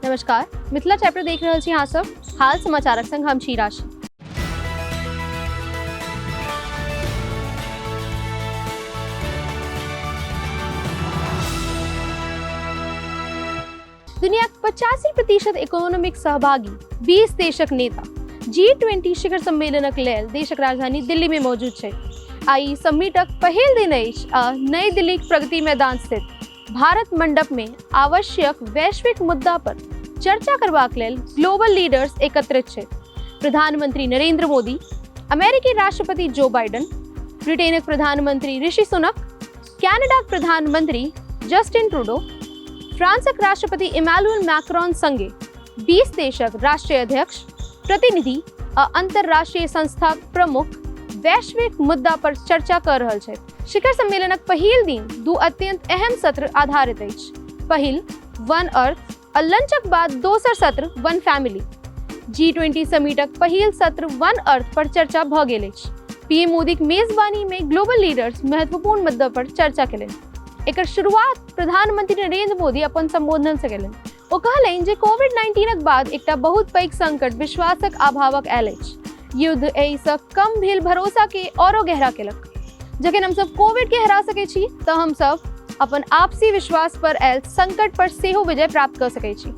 नमस्कार, मिथिला चैप्टर देख रहल छी अहाँ सब। हाल समाचारक संग हम छी राशि। दुनियाक 85% इकोनॉमिक सहभागी 20 देशक नेता G20 शिखर सम्मेलनक लेल देशक राजधानी दिल्ली में मौजूद छै। आई समिटक पहिल दिन अछि आ नई दिल्लीक प्रगति मैदान स्थित भारत मंडप में आवश्यक वैश्विक मुद्दा पर चर्चा करबाक लेल ग्लोबल लीडर्स एकत्रित छै। प्रधानमंत्री नरेंद्र मोदी, अमेरिकी राष्ट्रपति जो बाइडन, ब्रिटेनक प्रधानमंत्री ऋषि सुनक, कनाडाक प्रधानमंत्री जस्टिन ट्रूडो, फ्रांसक राष्ट्रपति इमैनुअल मैक्रॉन संगे 20 देशक राष्ट्रीय अध्यक्ष, प्रतिनिधि आ अंतर्राष्ट्रीय संस्थाक प्रमुख वैश्विक मुद्दा पर चर्चा कर रहल छथि। शिखर सम्मेलनक पहिल दिन दू अत्यंत अहम सत्र आधारित अछि। पहिल वन अर्थ आ लंचक बाद दोसर सत्र वन फैमिली। G20 समिटक पहिल सत्र वन अर्थ पर चर्चा भ गेल अछि। पीएम मोदीक मेजबानी में ग्लोबल लीडर्स महत्वपूर्ण मुद्दा पर चर्चा केलनि। एकर शुरुआत प्रधानमंत्री नरेंद्र मोदी अपन संबोधन से केलनि। ओ कहलनि जे कोविड-19 बाद एकटा बहुत पैघ संकट विश्वासक अभावक आयल अछि। युद्ध एहिसँ कम भेल भरोसा के औरो गहरा केलक। जखन हमसब कोविड के हरा सकै छी तऽ हमसब अपन आपसी विश्वास पर आयल संकट पर सेहो विजय प्राप्त कऽ सकै छी।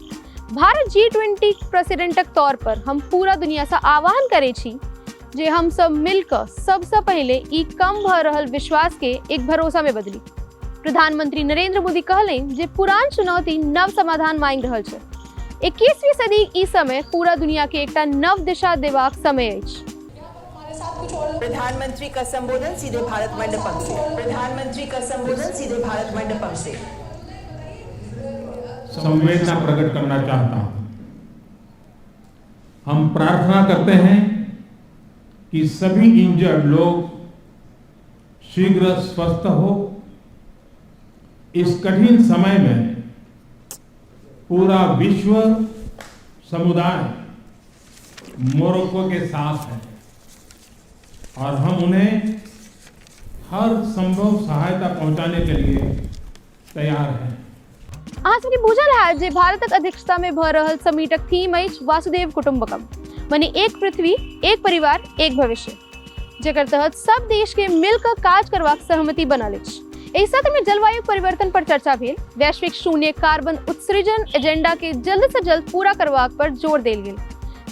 भारत G20 प्रेसिडेंटक तौर पर हम पूरा दुनिया से आह्वान करै छी जे हम सब मिलकर सबसँ पहिले ई कम भऽ रहल विश्वास के एक भरोसा में बदली। प्रधानमंत्री नरेंद्र मोदी कहलनि जे पुरान चुनौती नव समाधान मांगि रहल छै। 21वीं सदी ई समय पूरा दुनिया के एकटा नव दिशा देबाक समय अछि। प्रधानमंत्री का संबोधन सीधे भारत मंडपम से। प्रधानमंत्री का संबोधन सीधे भारत मंडपम से। संवेदना प्रकट करना चाहता हूं। हम प्रार्थना करते हैं कि सभी इंजर्ड लोग शीघ्र स्वस्थ हो। इस कठिन समय में पूरा विश्व समुदाय मोरक्को के साथ है और हम उन्हें हर संभव सहायता पहुंचाने के लिए तैयार हैं। अहाँ सबके बुझल हैत जे भारतक अध्यक्षता में भऽ रहल समिटक थीम अछि वासुदेव कुटुम्बकम, मने एक पृथ्वी, एक परिवार, एक भविष्य, जकर तहत सब देश के मिलकर काज करबाक सहमति बनल अछि। एहि सत्र में जलवायु परिवर्तन पर चर्चा भेल। वैश्विक शून्य कार्बन उत्सर्जन एजेंडा के जल्द से जल्द पूरा करबाक पर जोर देल गेल।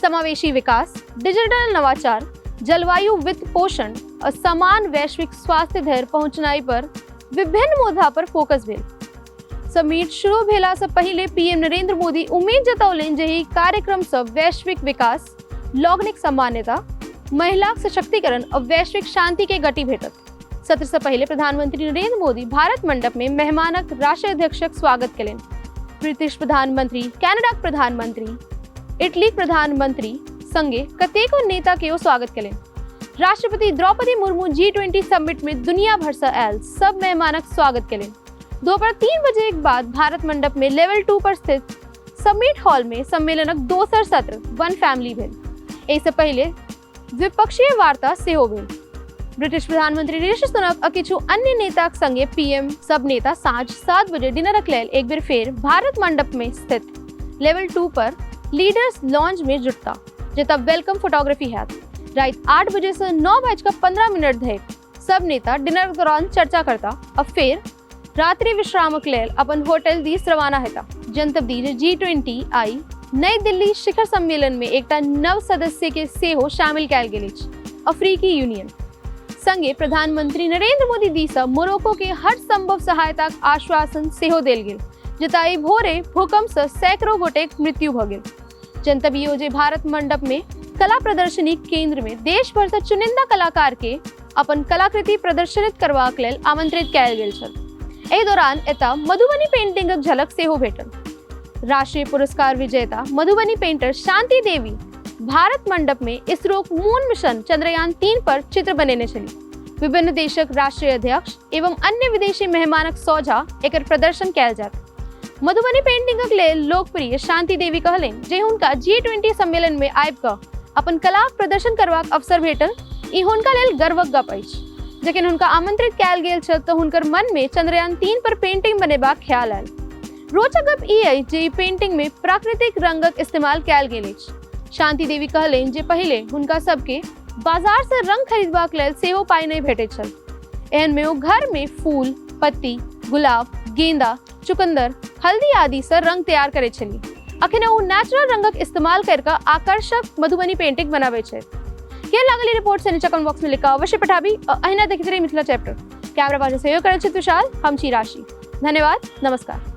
समावेशी विकास, डिजिटल नवाचार, जलवायु वित्त पोषण और समान वैश्विक स्वास्थ्य धरि पहुंचनाई पर विभिन्न मुद्दा पर फोकस भेल। समिट शुरू भेला से पहिले पीएम नरेंद्र मोदी उम्मीद जतौलनि जे ई कार्यक्रम से वैश्विक विकास, लौग्निक समानता, महिलाक सशक्तिकरण और वैश्विक शांति के गति भेटत। सत्र से पहिले प्रधानमंत्री नरेंद्र मोदी भारत मंडप में मेहमानक राष्ट्रीय अध्यक्षक स्वागत केलनि। ब्रिटिश प्रधानमंत्री, कनाडाक प्रधानमंत्री, इटलीक प्रधानमंत्री संगे कतेको नेता के ओ स्वागत केलनि। राष्ट्रपति द्रौपदी मुर्मू G20 summit में दुनिया भर से आयल सब मेहमानक स्वागत केलनि। दोपहर 3 बजे के बाद भारत मंडप में लेवल 2 पर स्थित समिट हॉल में सम्मेलनक दोसर सत्र वन फैमिली भेल। एहिसँ पहिले द्विपक्षीय वार्ता सेहो भेल। ब्रिटिश प्रधानमंत्री ऋषि सुनक आ किछु अन्य नेताक संगे पीएम सब नेता साँझ 7 बजे डिनरक लेल एक बेर फेर भारत मंडप में स्थित लेवल 2 पर लीडर्स लॉन्ज में जुटता, जतऽ welcome photography हैत। राति 8 बजे से 9:15 धरि सब नेता डिनर के दौरान चर्चा करता और फिर रात्रि विश्रामक लेल अपन होटल दिस रवाना हेता। जनतब दी जे G20 आई नई दिल्ली शिखर सम्मेलन में एकटा नव सदस्य के सेहो शामिल कयल गेल अछि, अफ्रीकी यूनियन। संगे प्रधानमंत्री नरेंद्र मोदी दिस मोरक्को के हर संभव सहायताक आश्वासन सेहो देल गेल, जतय आई भोरे भूकंप से सैकड़ों गोटेक मृत्यु भऽ गेल। जनतब इहो जे भारत मंडप में कला प्रदर्शनी केंद्र में देश भर से चुनिंदा कलाकार के अपन कलाकृति प्रदर्शित करबाक लेल आमंत्रित कयल गेल छल। एहि दौरान एतय मधुबनी पेंटिंगक झलक सेहो भेटल। राष्ट्रीय पुरस्कार विजेता मधुबनी पेंटर शांति देवी भारत मंडप में इसरोक मून मिशन चंद्रयान 3 पर चित्र बनेने छली। विभिन्न देशक राष्ट्रीय अध्यक्ष एवं अन्य विदेशी मेहमानक सोझा एकर प्रदर्शन कयल जायत। मधुबनी पेंटिंगक लेल लोकप्रिय शांति देवी कहलनि जे हुनका G20 सम्मेलन में आबि कऽ अपन कलाक प्रदर्शन करबाक अवसर भेटल, ई हुनका लेल गर्वक गप अछि। जखन हुनका आमंत्रित कयल गेल छल तऽ हुनकर मन में चंद्रयान 3 पर पेंटिंग बनेबाक ख्याल आयल। रोचक गप ई अछि जे ई पेंटिंग में प्राकृतिक रंगक इस्तेमाल कयल गेल अछि। शांति देवी कहलनि जे पहिले हुनका सबके बाजार से रंग खरीदबाक लेल सेहो पाइ नहि भेटैत छल। एहन में ओ घर में फूल, पत्ती, गुलाब, गेंदा, चुकंदर, हल्दी आदि से रंग तैयार करैत छली। अखन ओ नेचुरल रंगक इस्तेमाल करि कऽ आकर्षक मधुबनी पेंटिंग बनाबै छथि। केहन लागल ई रिपोर्ट से नीचा कमेंट बॉक्स में लिख कऽ अवश्य पठाबी आ अहिना देखैत रही मिथिला चैप्टर। कैमरा पाछे सहयोग करल छथि विशाल, हम छी राशि। धन्यवाद, नमस्कार।